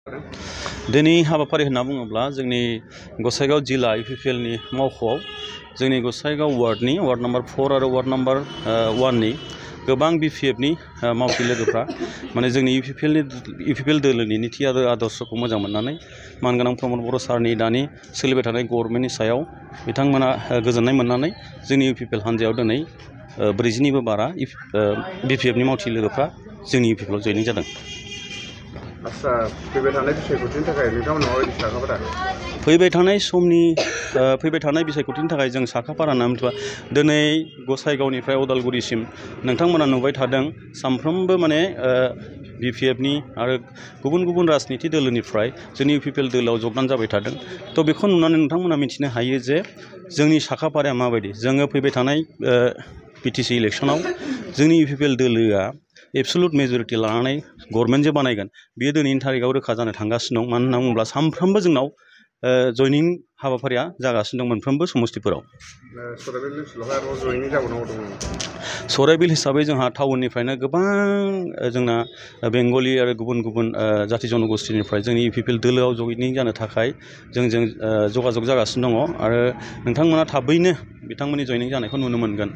दिनै हाबाफारि होनना बुङोब्ला जोंनि गसाइगाव जिल्ला इउपिपिएलनि मावख'आव जोंनि गसाइगाव वार्डनि वार्ड नम्बर 4 आरो वार्ड नम्बर 1 नि गोबां बिपिएफनि मावथि लोगोफ्रा माने जोंनि इउपिपिएल दोलोनि नीति आरो आदर्शखौ मोजां मोननानै मानगोनां प्रमद बर' सारनि दानि सोलिबाय थानाय गभर्नमेन्टनि सायाव बिथांमोना गोजोननाय मोननानै जोंनि इउपिपिएल हान्जायाव दिनै 40निबो बारा बिपिएफनि मावथि लोगोफ्रा जोंनि इउपिपिएलआव जयेनिं जादों। आच्छा फैबाय थानाय बिसायख'थिनि थाखाय नोंथांमोना माबायदि साखाफारा? फैबाय थानाय समनि फैबाय थानाय बिसायख'थिनि थाखाय जों साखाफारा होनना मिथिबा दिनै गसाइगावनिफ्राय उदालगुरिसिम नोंथांमोना नुबाय थादों सानफ्रोमबो माने बिपिएफनि आरो गुबुन गुबुन राजनिति दोलोनिफ्राय जोंनि इउपिपिएल दोलोआव जगदान जाबाय थादों। थ' बेखौ नुनानै नोंथांमोना मिथिनो हायो जे जोंनि साखाफाराया माबायदि। जोङो फैबाय थानाय बिटिसि इलेक्सनाव जोंनि इउपिपिएल दोलोआ एबसुलुट मेजरिटि लानानै गभर्नमेन्ट जे बानायगोन बेयो दिनैनि थारिखआव रोखा जानो थांगासिनो दं। मानो होनना बुङोब्ला सानफ्रोमबो जोंनाव जयनिं हाबाफारिया जागासिनो दं मोनफ्रोमबो समस्तिफोराव। सराइबिल हिसाबै जोंहा टाउननिफ्रायनो गोबां जोंना बेंगलि आरो गुबुन गुबुन जाथि जनगोष्ठीनिफ्राय जोंनि इउपिपिएल दोलोआव जयनिं जानो थाखाय जोंजों जगाजग जागासिनो दङ आरो नोंथांमोना थाबैनो बिथांमोननि जयनिं जानायखौ नुनो मोनगोन।